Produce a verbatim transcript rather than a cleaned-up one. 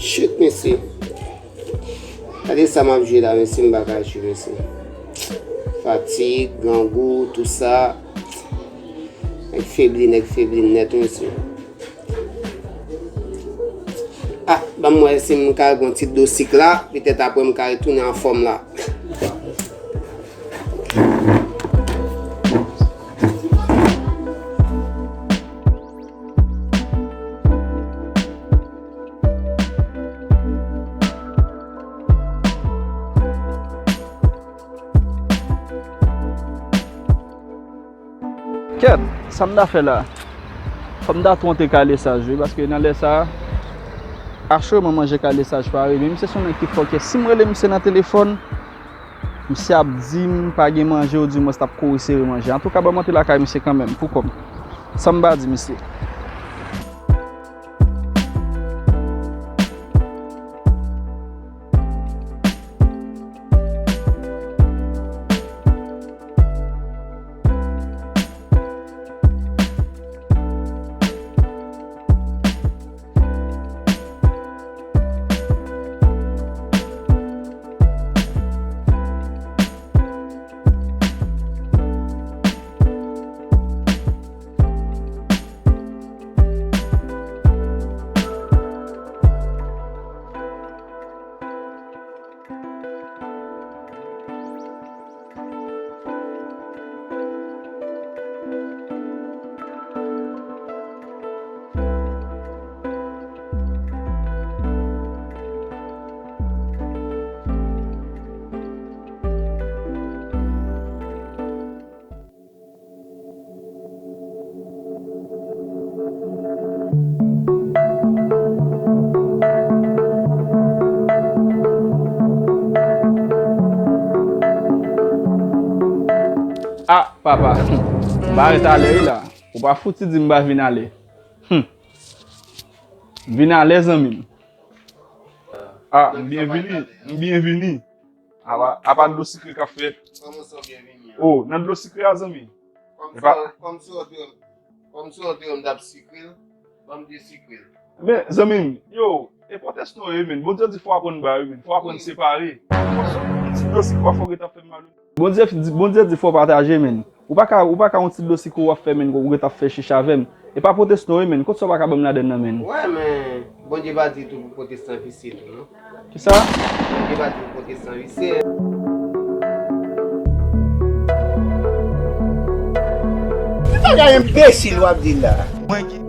Chut, mesye. Gade sa m ap jwe la, mesye, m pa ka jwe, mesye. Fatig, grangou, tout sa. Nèg febli, nèg febli nèt, mesye. Ah, ban m wè si m ka gen yon ti dlo sik la, petèt apre m ka retounen anfòm la. Kèt, sa m ta fè la? Fò m ta tou antre kalesaj wi, paske nan lè sa a, asirèman manje kalesaj pare. Men misye se yon nèg ki fòkè. Si m rele misye nan telefòn, misye ap di m pa gen manje, oudimwens l ap kouri sere manje. Antouka, ban m antre lakay misye kanmenm, pou kò m. Sa m ba di misye? Ah, papa. M pa ret alè wi la. Ou pa fouti di m pa vin alè. Hum. Vin alè, zanmi m. Ah, m byen vini. M byen vini. Apa, apa dlo sikre k ap fèt. Kòman sa w byen vini an? Oh, nan dlo sikre a, zanmi. Kòm si w te, kòm si w te wè m t ap sikre l, ban m desikre l. Men, zanmi m, yo, e pwotèste w ye, men. Bondye di fò w aprann ba, wi, men. Fò w aprann separe. Yon ti dlo sikre w ap fè w ret ap fè m mal, wi. Bondye di, Bondye di fò w pataje, men. Ou pa ka, ou pa ka yon ti dlo sikre w ap fè, men, ou ret ap fè chich avè m. E pa pwotèste w ye, men. Kot sa w pa ka ban m ladann nan, men? Wè, men Bondye pa di tou pou pwotestan visye tou, non. Kisa? Bondye pa di pou pwotestan visye. Ki bagay enbesil w ap di la? Mwen ki